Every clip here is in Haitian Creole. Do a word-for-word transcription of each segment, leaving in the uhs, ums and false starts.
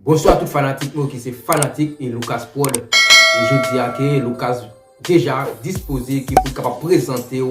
Bonswa tout fanatik nou ki se fanatik e Lucas Prod. E jodi a ke Lucas deja dispoze ke pou l kapab prezante w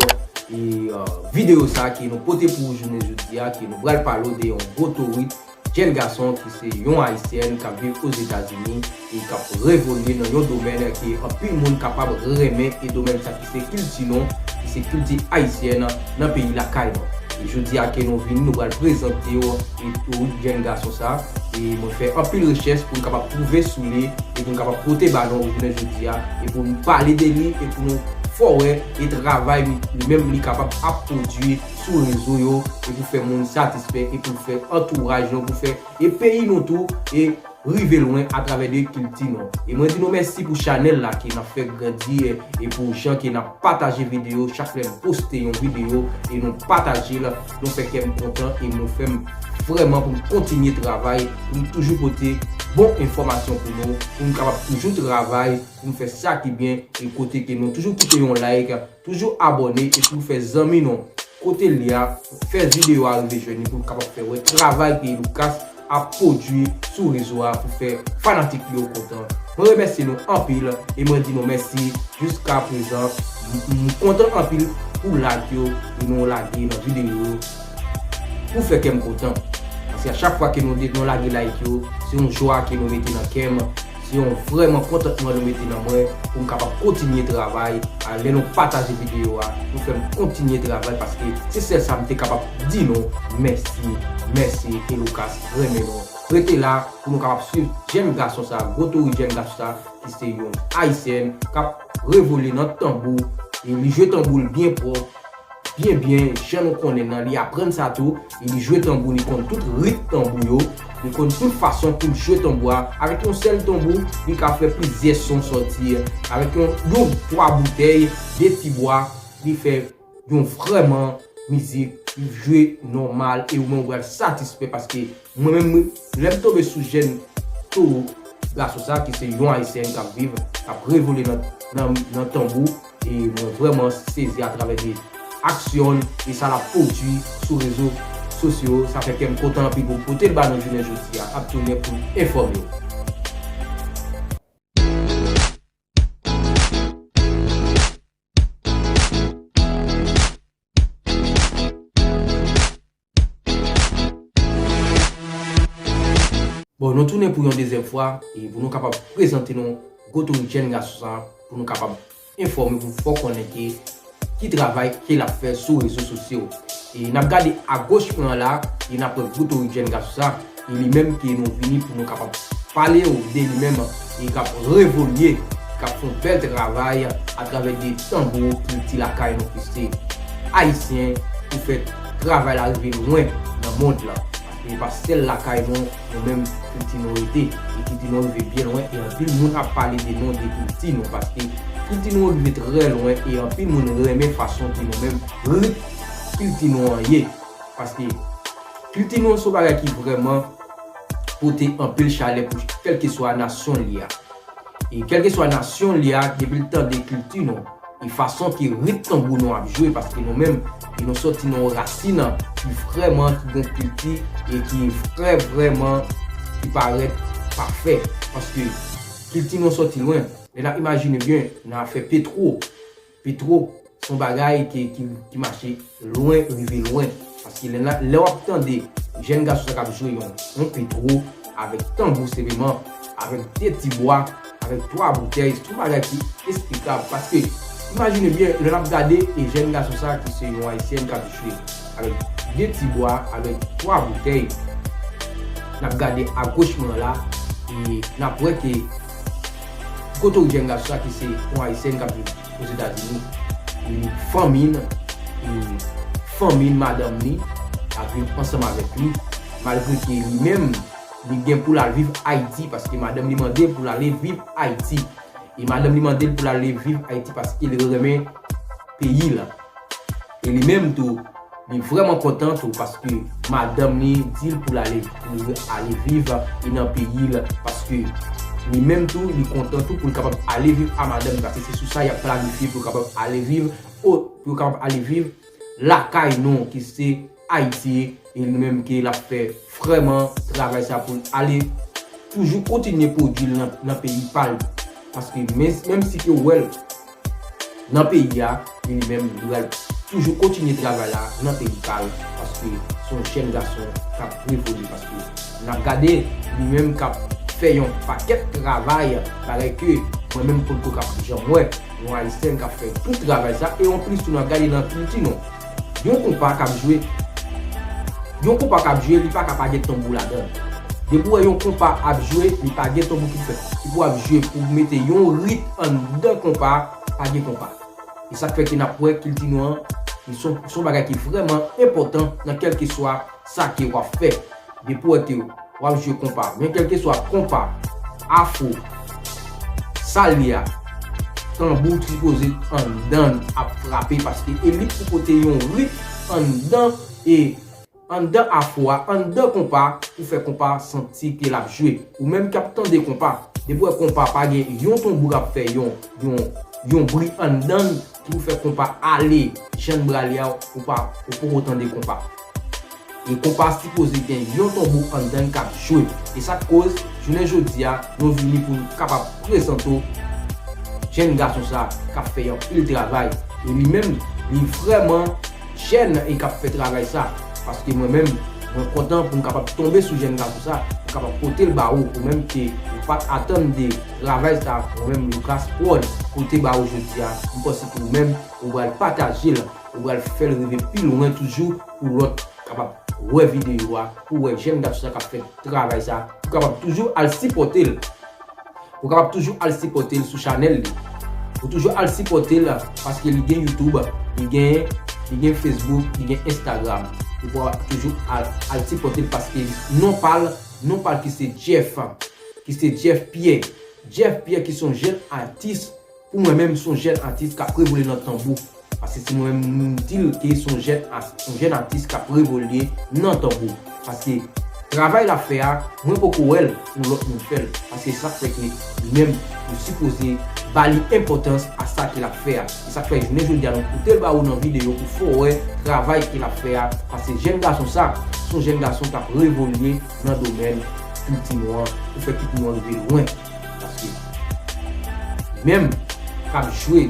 e, euh, videyo sa ke nou pote pou ou jounen jodi a, ke nou pral pale w de yon gwo torit jèn gason ki se yon Ayisyèn k ap viv Ozetazini e k ap evolye nan yon domèn ke anpil moun kapab renmen, e domèn sa ki se kilti nou, ki se kilti ayisyèn nan peyi lakay nou. E jodi a ke nou vini, nou pral prezante w e torit jèn gason sa. E mwen fè anpil rechèch pou m kapab twouve sou li e pou m kapab pote ba nou jounen jodi a e pou m pale de li e pou nou fè w wè e travay li, li menm li kapab ap pwodui sou rezo yo e pou fè moun satisfè e pou fè antouraj nou, pou fè e peyi nou tou e rive lwen atravè de kilti nou. E mwen di nou mèsi pou chanèl la ke n ap fè grandi e, e pou jan ke n ap pataje videyo chak lè n poste yon videyo e nou pataje l, nou fè kè m kontan e nou fè m vrèman pou m kontinye travay, pou m toujou pote bon enfòmasyon pou nou, pou m kapab toujou travay, pou m fè sa ki byen e kote ke nou toujou kite yon like, toujou abòne e pou fè zanmi nou kote l ye a, fè videyo a rive jwenn li pou l kapab fè wè travay ke Lucas ap pwodui sou rezo a pou fè fanatik yo kontan. Mwen remèsye nou anpil e mwen di nou mèsi jiska prezan. M, m kontan anpil pou like yo ke nou lage nan videyo yo pou fè kè m kontan. Paske a chak fwa ke nou, nou lage like yo, se yon jwa ke nou mete nan kè m. Se yon vrèman kontantman nou mete nan mwen pou m kapab kontinye travay. A, lè nou pataje videyo a, nou fè m kontinye travay paske se sèl sa m te kapab di nou. Mèsi, mèsi e Lucas renmen nou. Rete la pou nou kapab swiv jèn gason sa, gwo torit jèn gason sa, ki se yon Ayisyèn k ap evolye nan tanbou. E li jwe tanbou l byen pwòp, byen byen, jan nou konnen nan, li aprann sa tou, e li jwe tanbou, li konn tout rit tanbou yo, li konn tout fason pou l jwe tanbou a, avèk yon sèl tanbou, li ka fè plizyè son sòti, avèk yon, yon twa boutèy, de ti bwa, li fè yon vrèman mizik, li jwe nòmal, e ou menm ou pral satisfè, paske mwen menm, lè m tonbe sou jèn towo gason sa, ki se yon Ayisyèn k ap viv, k ap evolye nan, nan, nan tanbou, e mwen vrèman sezi atravè de aksyon e sa l ap pwodui sou rezo sosyo, sa fè kè m kontan anpil pou m pote l ba nou jounen jodi a, ap tounen pou m enfòme w. Bon, nou tounen pou yon dezyèm fwa, e pou nou kapab prezante nou gwo torit jèn gason sa, pou nou kapab enfòme, pou fè w konnen ke ki travay ke l ap fè sou rezo sosyo. E n ap gade agoch mwen an la, e n ap wè gwo torit jèn gason sa, e li menm ke nou vini pou nou kapab pale w de li menm, e k ap evolye, k ap fè yon bèl travay atravè de tanbou kilti lakay nou ki se ayisyen, pou fè travay la rive lwen nan mond lan. Paske se pa sèl lakay nou, nou menm kilti nou rete, e kilti nou rive byen lwen, e anpil moun ap pale de nou, de kilti nou, paske kilti nou rive trè lwen, e anpil moun renmen fason ke nou menm rit kilti nou an ye. Paske kilti nou se yon bagay ki vrèman pote anpil chalè pou kèlkeswa nasyon li a. E kèlkeswa nasyon li a, depi l tande kilti nou, e fason ke rit tanbou nou ap jwe, paske nou menm, e nou sòti nan yon rasin ki vrèman, ki gen kilti, e ki vrè, vrèman, ki parèt pafè. Paske kilti nou sòti lwen. Lè n ap imajine byen, nan afè petwo, petwo, se yon bagay ki, ki, ki mache lwen, rive lwen. Paske lè, lè w ap tande jèn gason sa k ap jwe yon, yon petwo avèk tanbou senpleman, avèk de ti bwa, avèk twa boutèy, se yon bagay ki esplikab. Paske, imajine byen, lè n ap gade e jèn gason sa ki se yon ayisyen k ap jwe avèk de ti bwa, avèk twa boutèy, n ap gade agoch mwen la, e n ap wè ke gwo torit jèn gason sa ki se yon ayisyen k ap viv Ozetazini. E fanmi l, e fanmi l, madanm li, ap viv ansanm avèk li, malgre ke li menm, li gen pou l al viv Ayiti, paske madanm li mande l pou l ale viv Ayiti. E madanm li mande l pou l ale viv Ayiti paske li renmen peyi l. E li menm tou, li vrèman kontan tou paske madanm li di l pou l ale, pou l ale viv e nan peyi l, paske li menm tou, li kontan tou pou l kapab ale viv a madanm li, paske se sou sa y ap planifye pou l kapab ale viv, o, pou l kapab ale viv lakay nou, ki se Ayiti, e li menm ke l ap fè vrèman travay sa pou l ale toujou kontinye pwodui l nan, nan peyi pa l. Paske men, menm si ke w wè l nan peyi a, li menm, li pral toujou kontinye travay la nan peyi pa l. Paske se yon jèn gason k ap revolye. Paske n ap gade, li menm k ap fè yon pakèt travay, bagay ke mwen menm potko k ap janm wè. Yon Ayisyen k ap fè tout travay sa, e anplis tou n ap gade nan kilti nou. Yon konpa k ap jwe, yon konpa k ap jwe, li pa ka pa gen tanbou ladan l. Depi w wè yon konpa ap jwe, li pa gen tanbou ki fèt. Depi w ap jwe pou mete yon rit anndan konpa, pa gen konpa. E sa k fè ke n ap wè kilti nou an, li se yon, se yon bagay ki vrèman enpòtan nan kèlkeswa sa ke w ap fè. Depi w wè ke w ap jwe konpa, men kèlkeswa konpa, afro, sa l ye a, tanbou sipoze anndan ap frape, paske e li pou pote yon rit anndan, e anndan afro a, anndan konpa, pou fè konpa santi ke l ap jwe. Ou menm k ap tande konpa, depi w wè konpa pa gen yon tanbou k ap fè yon, yon, yon bri anndan l ki pou fè konpa ale jan l pral ye a, ou pa, ou poko tande konpa. E konpa sipoze gen yon tanbou anndan l k ap jwe. E sa k koz, jounen jodi a, nou vini pou n kapab prezante w jèn gason sa k ap fè anpil travay. E li menm, li vrèman jèn e k ap fè travay sa. Paske mwen menm, mwen kontan pou m kapab tonbe sou jèn gason sa, pou m kapab pote l ba ou, ou menm ke ou pa t atann de travay sa, mwen menm, Lucas Prod, pote ba ou jodi a. M panse ke ou menm, ou pral pataje l, ou pral fè l rive pi lwen toujou pou lòt kapab wè videyo a, pou wè jèn gason sa k ap fè travay sa, pou kapab toujou al sipòte l. Ou kapab toujou al sipòte l sou chanèl li. Ou toujou al sipòte l paske li gen YouTube, li gen, li gen Facebook, li gen Instagram. Ou kapab toujou al, al sipòte l paske non pa l, non pa l ki se Jeff, ki se Jeff Pierre. Jeff Pierre ki se yon jèn atis, pou mwen menm, se yon jèn atis k ap revolye nan tanbou. Paske si mwen menm m di l ke se yon jèn as-, yon jèn atis k ap revolye nan tanbou. Paske travay l ap fè a, mwen poko wè l yon lòt moun fè l. Paske sa k fè ke li menm, nou sipoze ba li enpòtans a sa ke l ap fè a. E sa k fè jounen jodi a nou pote l ba ou nan videyo pou fè w wè travay ke l ap fè a. Paske jèn gason sa, se yon jèn gason k ap revolye nan domèn kilti nou an, pou fè kilti nou an rive lwen. Paske li menm k ap jwe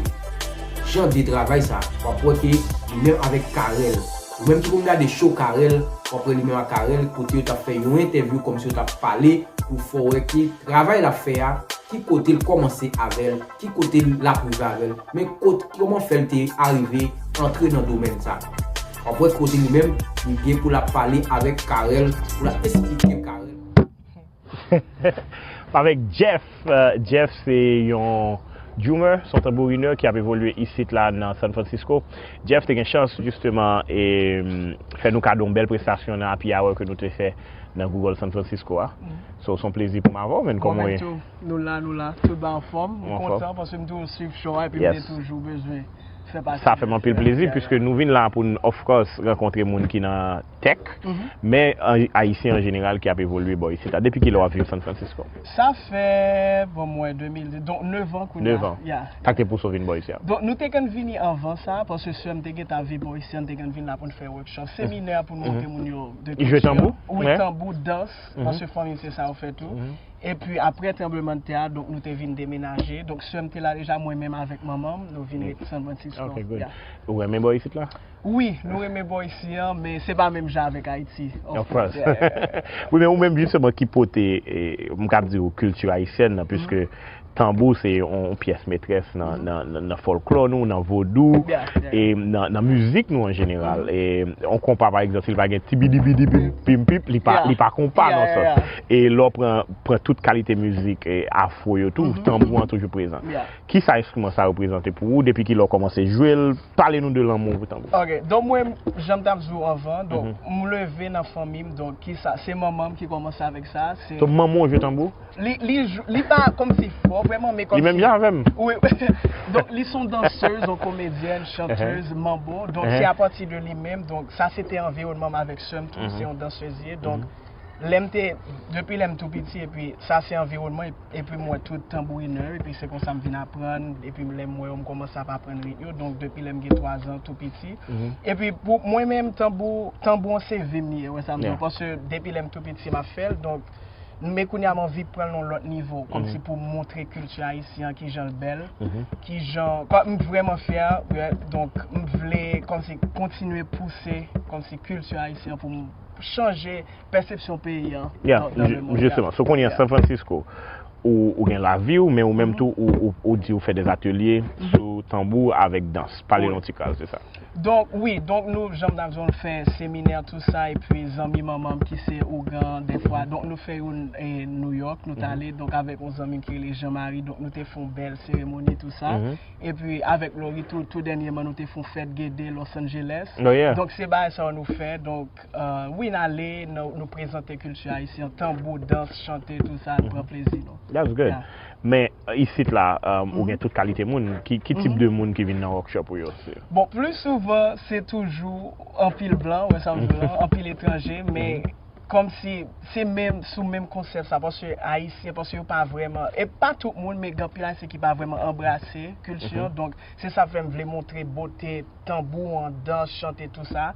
jan de travay sa, w ap wè ke li menm avèk Carel. Ou menm ki konn gade show Carel, w ap wè li menm ak Carel, kote yo t ap fè yon entèvyou kòmsi yo t ap pale pou fè w wè ke travay l ap fè a, ki kote l kòmanse avè l, ki kote l ap rive avè l, men kot, kòman fè l te arive antre nan domèn sa. W ap wè kote li menm, li gen pou l ap pale avèk Carel, pou l ap esplike Carel. Avèk Jeff. Euh, Jeff se yon drummer, se yon tanbourinè ki ap evolye isit la nan San Francisco. Jeff te gen chans, jisteman, e, fè nou kado yon bèl prestasyon nan happy hour ke nou te fè nan Google San Francisco a. So, se yon plezi pou m avè w, men kòman w ye? Mwen menm tou, nou la, nou la, tout ba anfòm. Mwen kontan paske m toujou swiv show a epi m te toujou bezwen fè pati de. Sa fè m anpil plezi, piske nou vin la pou n, of course, rankontre moun ki nan tech, men an, Ayisyen an jeneral ki ap evolye bò isit la. Depi kilè w ap viv San Francisco? Sa fè, bon, mwen, de mil, donk, nèf an kounye a. Nèf an. Sa k te pouse w vin bò isi a? Donk, nou te konn vini anvan sa, paske sè m te gentan viv bò isi a, n te konn vin la pou n fè workshop, seminè pou n montre moun yo de kilti. Li jwe tanbou? Wi, tanbou, dans, paske fanmi m se sa yo fè tou. Epi apre tranblemanntè a, donk nou te vin demenaje. Donk sè m te la deja, mwen menm avèk manman m, nou vin ret San Francisco. Ok, good. Ou renmen bò isit la? Wi, nou renmen bò isi an, men se pa menm jan avèk Ayiti, of course. Wi, men ou menm jisteman ki pote, e, m kab di w, kilti ayisyèn nan, piske tanbou se yon pyès metrès nan, nan, nan, nan fòlklò nou, nan vodou, e nan, nan mizik nou an jeneral. E yon konpa, pa egzanp, si l pa gen tibidibidibim, pim, pip, li pa, li pa konpa nan sans. E lè w pran, pran tout kalite mizik, e, afwo yo tou, tanbou an toujou prezan. Kisa enstriman sa reprezante pou ou? Depi kilè w kòmanse jwe l? Pale nou de lanmou w pou tanbou. Ok, donk mwen, jan m t ap di w anvan, donk m leve nan fanmi m, donk kisa, se manman m ki kòmanse avèk sa. Se... Donk manman w jwe tanbou? Li, li, li pa kòmsi fò, vrèman, men kòmsi... Li menm jan avè m. Wi, donk li se yon dansèz, yon komedyèn, chantèz, manbo, donk se apati de li menm, donk sa se te anviwònman m avèk sè m tou, se yon dansèz ye, donk lè m te, depi lè m tou piti, epi sa se anviwònman, epi m wè tout tanbourinè, epi se konsa m vin aprann, epi lè m wè yo, m kòmanse ap aprann rit yo, donk depi lè m gen twa zan tou piti. Epi pou mwen menm, tanbou, tanbou an se vi m li ye, wè sa m di w, paske depi lè m tou piti, m ap fè l, donk Men kounye a m anvi pran l nan lòt nivo, kòmsi pou m montre kilti ayisyen an kijan l bèl, kijan, kòm m vrèman fyè, donk m vle kòmsi kontinye pouse kòmsi kilti ayisyen an pou m chanje pèsepsyon peyi an nan lemonn. Jisteman, so kounye a San Francisco, ou, ou gen lavi w, men ou menm tou, ou, ou, ou di ou fè de atelye sou tanbou avèk dans. Pale nou ti kras de sa. Donk, wi, donk nou, jan m t ap di w, nou fè seminè, tou sa, epi zanmi manman m ki se ougan, dèfwa. Donk, nou fè youn e, New York, nou t ale, donk, avèk yon zanmi m ki rele Jean Marie, donk, nou te fè yon bèl seremoni, tou sa. Epi, avèk Lori, tou, tou dènyèman, nou te fè yon fèt gede Los Angeles. Donk, se bagay sa yo nou fè. Donk, e, wi, n ale, nou, nou prezante kilti ayisyen, tanbou, dans, chante, tou sa, pran plezi nou. That's good. Men, isit la, um, ou gen tout kalite moun. Ki, ki tip de moun ki vin nan workshop ou yo? Bon, pli souvan, se toujou anpil blan, wè sa m di w la, anpil etranje, men kòmsi se menm, sou menm konsèp sa, paske ayisyen, paske yo pa vrèman, e pa tout moun, men gen anpil ayisyen ki pa vrèman anbrase kilti an, donk se sa fè m vle montre bote tanbou an, dans, chante, tou sa.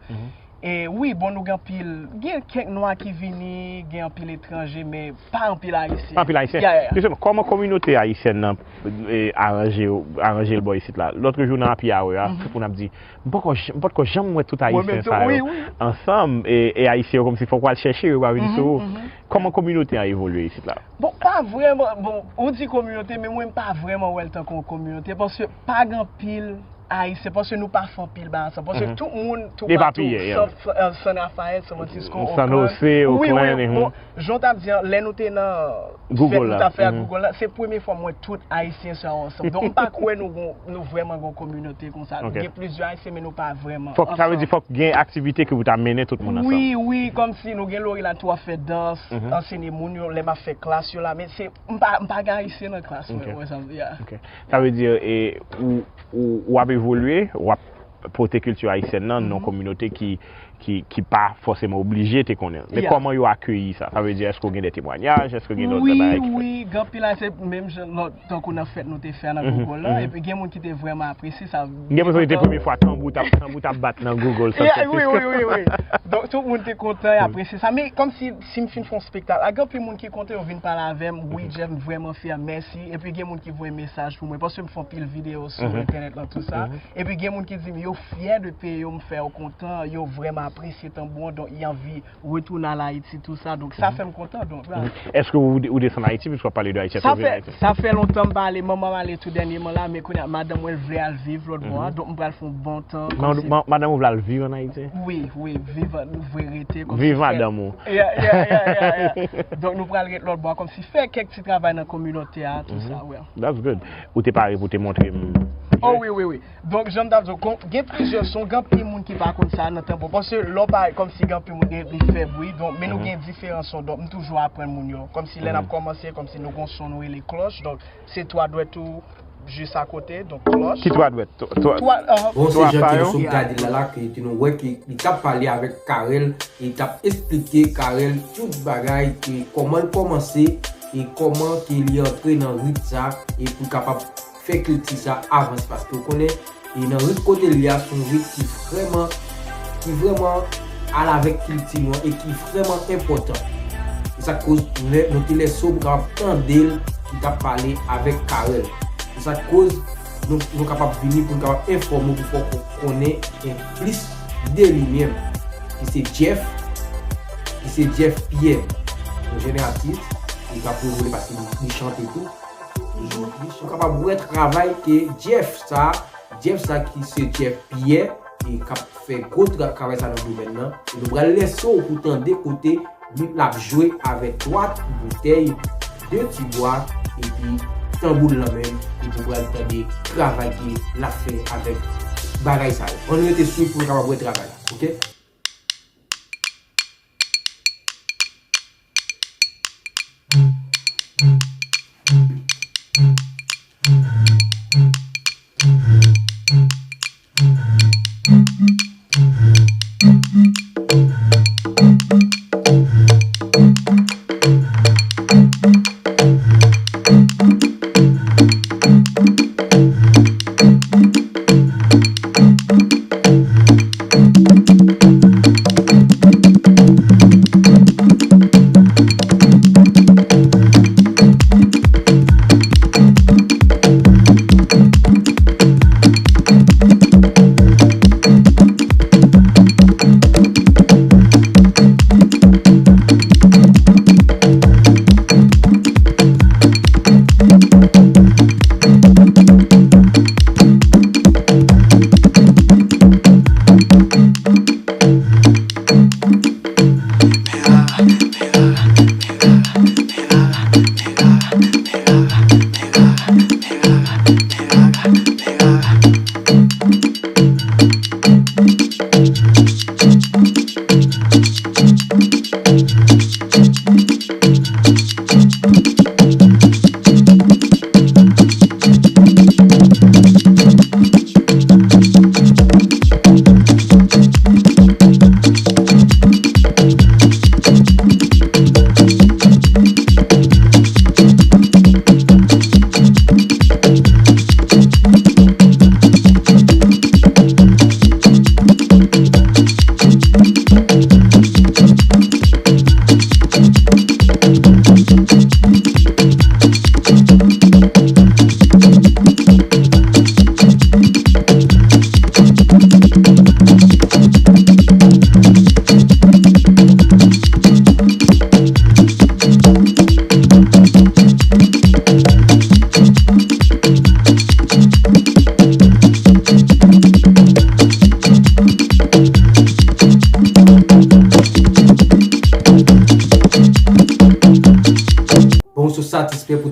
E wi, bon, nou gen anpil, gen kèk nwa ki vini, gen anpil etranje, men pa anpil ayisyen. Pa anpil ayisyen. Jisteman, kòman kominote ayisyèn nan, e, aranje, aranje l bò isit la? Lòt jou nan happy hour a, tout moun ap di, "M poko j-, m potko janm wè tout ayisyen sa yo ansanm," e, e ayisyen yo kòmsi fòk w al chèche yo, yo pa vin sou ou. Kòman kominote a evolye isit la? Bon, pa vrèman, bon, ou di kominote, men mwen m pa vrèman wè l tankou yon kominote, paske pa gen anpil ayisyen, paske nou pa fè anpil bagay ansanm. Paske tout moun, tou patou, San, San Rafael, San Francisco, San Jose, Oakland, bon, jan w t ap di an, lè nou te nan fèt nou t ap fè a Google la, se premye fwa m wè tout ayisyen sa yo ansanm. Donk, m pa kwè nou gon, nou vrèman gon kominote konsa. Nou gen plizyè ayisyen, men nou pa vrèman ansanm. Fòk, sa vle di fòk gen aktivite ke pou ta mennen tout moun ansanm. Wi, wi, kòmsi nou gen Lori la tou ap fè dans, ansenye moun yo, lè m ap fè klas yo la, men se, m pa, m pa gen ayisyen nan klas mwen, wè sa m di a. Sa vle di, e, ou, ou, w ap evolye, w ap pote kilti ayisyèn nan nan yon kominote ki, ki, ki pa fòseman oblije te konnen l. Men kòman yo akeyi sa? Sa vle di, èske w gen de temwayaj? Èske w gen lòt bagay ki fèt? Wi, wi, gen anpil ayisyen, menm jan lòt, tankou nan fèt nou te fè a nan Google la, epi gen moun ki te vrèman apresye sa. Gen moun ki te premye fwa tanbou t ap, tanbou t ap bat nan Google San Francisco. Wi, wi, wi, wi. Donk, tout moun te kontan e apresye sa. Men, kòmsi, si m fin fè yon spektak la, gen anpil moun ki kontan, yo vin pale avè m, "Wi, Jeff, m vrèman fyè, mèsi." Epi gen moun ki voye mesaj pou mwen, paske m fè anpil videyo sou entènèt lan, tou sa. Epi gen moun ki di m yo fyè de peyi yo, m fè yo kontan, yo vrèman apresye tanbou an, donk y anvi retounen al Ayiti, tou sa. Donk sa fè m kontan, donk la. Èske ou, ou desann Ayiti, piske w ap pale de Ayiti, èske ou vin Ayiti? Sa fè, sa fè lontan m pa ale, manman m ale tou dènyèman la, men kounye a madanm mwen vle al viv lòt bò a, donk m pral fè yon bon tan. Madanm ou vle al viv ann Ayiti? Wi, wi, viv, nou vle rete kòmsi. Viv madanm ou. Yeah, yeah, yeah, yeah, yeah. Donk nou pral ret lòt bò a kòmsi fè kèk ti travay nan kominote a, tou sa, wi. That's good. Ou te pare pou te montre m? Oh, wi, wi, wi. Donk, jan m t ap di w, gen plizyè son, gen anpil moun ki pa konn sa nan tanbou. Paske lè w pa, kòmsi gen anpil moun, li, li fè bri. Donk, men nou gen diferan son. Donk, m toujou aprann moun yo. Kòmsi lè n ap kòmanse, kòmsi nou gon son nou rele klòch. Donk, se twa dwèt ou jis akote. Donk, klòch. Ki twa dwèt? Twa, twa, bon, se jan ke nou sot gade l la, la, ke, ke nou wè ke li t ap pale avèk Carel, e li t ap esplike Carel tout bagay, ke kòman l kòmanse, e kòman ke li antre nan rit sa, e pou l kapab fè kilti sa avanse, paske w konnen, e nan rit kote l ye a, se yon rit ki vrèman, ki vrèman al avèk kilti nou an e ki vrèman enpòtan. Se sa k koz nou, nou te lèse w pou kapab tande l ki t ap pale avèk Carel. Se sa k koz nou, nou kapab vini pou nou kapab enfòme w, pou fè w konnen plis de li menm, ki se Jeff, ki se Jeff Pierre, yon jèn atis, li t ap evolye paske li, li chante tou. Jodi, nou kapab wè travay ke Jeff sa, Jeff sa ki se Jeff Pierre, e k ap fè gwo tra-, travay sa nan domèn nan. E nou pral lèse w pou tande kote li, l ap jwe avèk twa boutèy, de ti bwa, epi tanbou l nan men l, epi w pral tande travay ke l ap fè avèk bagay sa yo. Ann rete swiv pou nou kapab wè travay la, oke?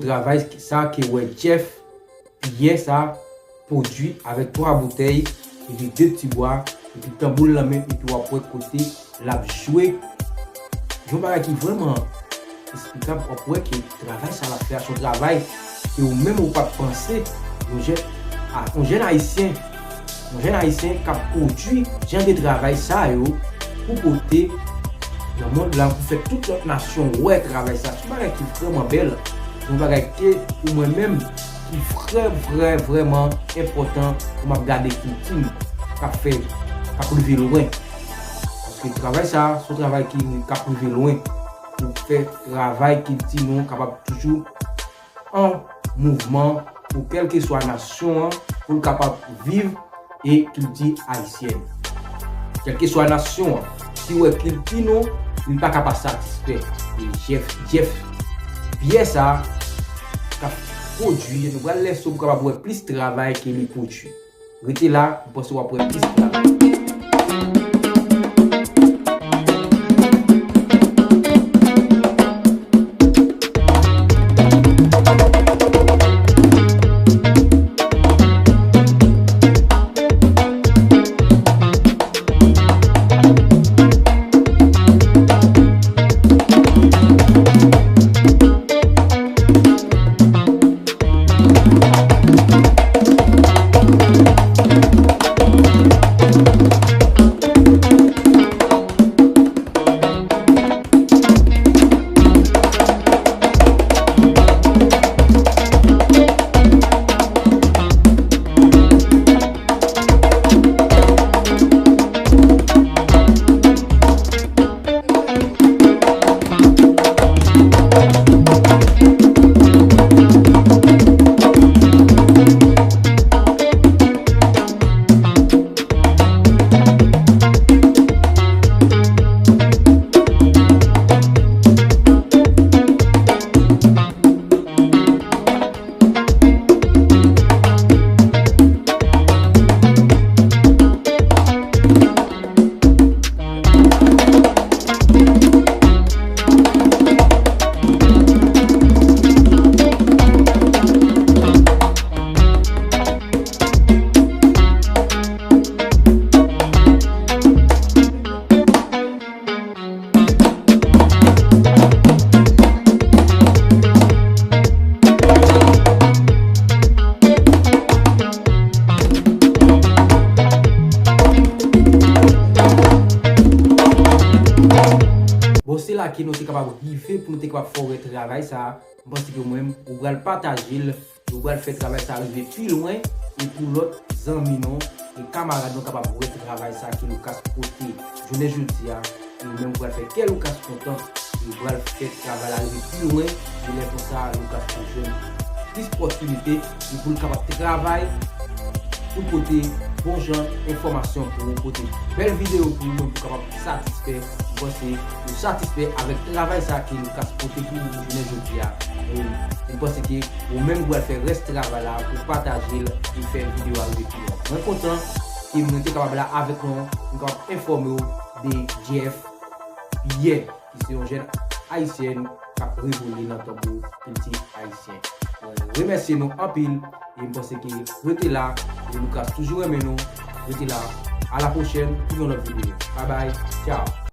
Travay sa ke w wè Jeff Pierre sa pwodui avèk twa boutèy, epi de ti bwa, epi tanbou l nan men, epi w ap wè kote l ap jwe. Yon bagay ki vrèman esplikab, w ap wè ke travay sa l ap fè a se yon travay ke ou menm ou pa t panse. Yon jèn, a, yon jèn ayisyen, yon jèn ayisyen k ap pwodui jan de travay sa yo pou pote nan mond lan, pou fè tout lòt nasyon wè travay sa. Se yon bagay ki vrèman bèl, se yon bagay ke pou mwen menm, ki vrè, vrè, vrèman enpòtan pou m ap gade kilti m k ap fè, k ap rive lwen. Paske travay sa, se yon travay ki, k ap rive lwen. Pou fè travay kilti nou kapab toujou an mouvman pou kèlkeswa nasyon an, pou l kapab viv e kilti ayisyèn. Kèlkeswa nasyon an, si w wè kilti nou, li pa ka pa satisfè. E Jeff, Jeff Pierre sa k ap pwodui, nou pral lese w pou kapab wè plis travay ke li pwodui. Rete la, m panse w ap wè plis travay. Bon, se la ke nou te kapab rive pou nou te kapab fè w wè travay sa a. M panse ke ou menm, ou pral pataje l, ou pral fè travay sa a rive pi lwen, e pou lòt zanmi nou, e kamarad nou kapab wè travay sa a ke Lucas pote jounen jodi a, e ou menm ou pral fè kè Lucas kontan, e ou pral fè travay la rive pi lwen, e lè konsa, Lucas pral jwenn plis opòtinite, e pou l kapab travay, pou l pote bon jan enfòmasyon pou ou, pote bèl videyo pou ou menm pou kapab satisfè, m panse ou satisfè avèk travay sa ke Lucas pote pou ou jounen jodi a. E m panse ke ou menm ou pral fè rès travay la pou pataje l e fè videyo a rive pi lwen. Mwen kontan ke mwen te kapab la avèk nou, mwen kapab enfòme w de Jeff Pierre, ki se yon jèn ayisyèn k ap evolye nan tanbou kilti ayisyen. Mwen remèsye nou anpil, e m panse ke rete la, e Lucas toujou renmen nou. Rete la, a la pwochèn pou yon lòt videyo. Bye bye, ciao.